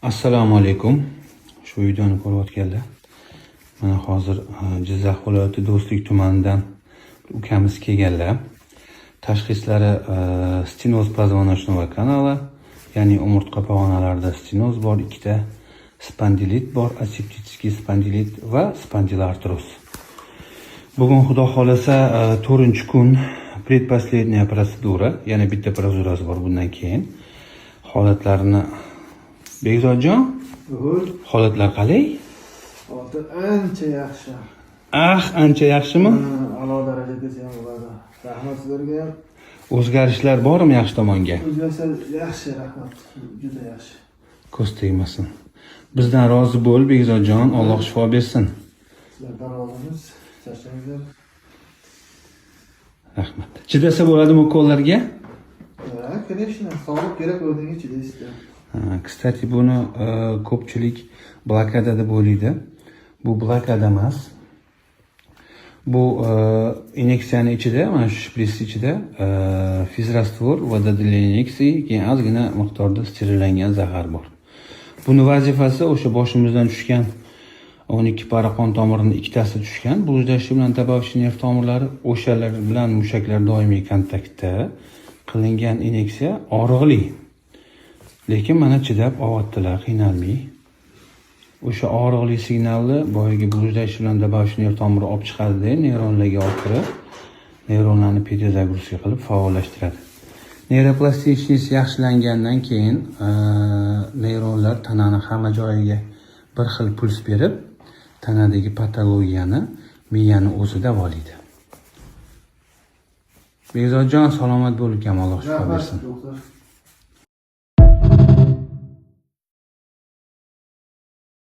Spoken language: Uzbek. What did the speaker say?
Assalomu alaykum. Shu videoni ko'rayotganlar. Mana hozir Jizzax viloyati Do'stlik tumanidan ukamiz kelganlar. Tashxislari стеноз позвоночного канала, ya'ni umurtqa pog'onalarida stenoz bor ikkita, spondilit bor, асептический spondilit va spondilartroz. Bugun, Xudo xohlasa, 4-kun, предпоследняя процедура, yana bitta protsedurasi bor bundan keyin. Holatlarini, Bekzodjon, Bugun holatlar qalay? Hozir ancha yaxshi. Ah, ancha yaxshimi? A'lo daraja desa ham bo'ladi. Rahmat sizlarga ham. O'zgarishlar bormi yaxshi tomonga? O'zgarishlar yaxshi, rahmat. Juda yaxshi. Ko'z tegmasin. Bizdan rozi bo'l, Bekzodjon, Alloh shifo bersin. Sizlardan rozimiz. Charchamanglar. Rahmat. Chidasa bo'ladimi ukollarga? Ha, конечно, sog'liq kerak o'zingga, chidaysizlar. Ha, кстати, buni ko'pchilik blokada deb o'ylaydi. Bu blokada emas. Bu inyeksiyani ichida, mana shu shpris ichida физраствор, вода для инъекций, keyin ozgina miqdorda sterillangan zahar bor. Buni vazifasi o'sha boshimizdan tushgan 12 para qon tomirini ikkitasi tushgan. Блуждающий bilan добавочный nerv tomirlari, o'shalar bilan mushaklar doimiy kontaktda. Qilingan inyeksiya og'riqli. Lekin mana chidab olyaptilar, qiynalmay. O'sha og'riqli signalni boyagi блуждающий bilan добавочный nerv tomiri olib chiqadida, neyronlarga olib kirib, neyronlarni перезагрузка qilib faollashtiradi. Нейропластичность yaxshilangandan keyin neyronlar tanani hamma joyiga bir xil puls berib, tanadagi patologiyani miyani o'zi davolaydi. Bekzodjon, salomat bo'l ukam, Alloh shifo Rahmat, bersin. doktor.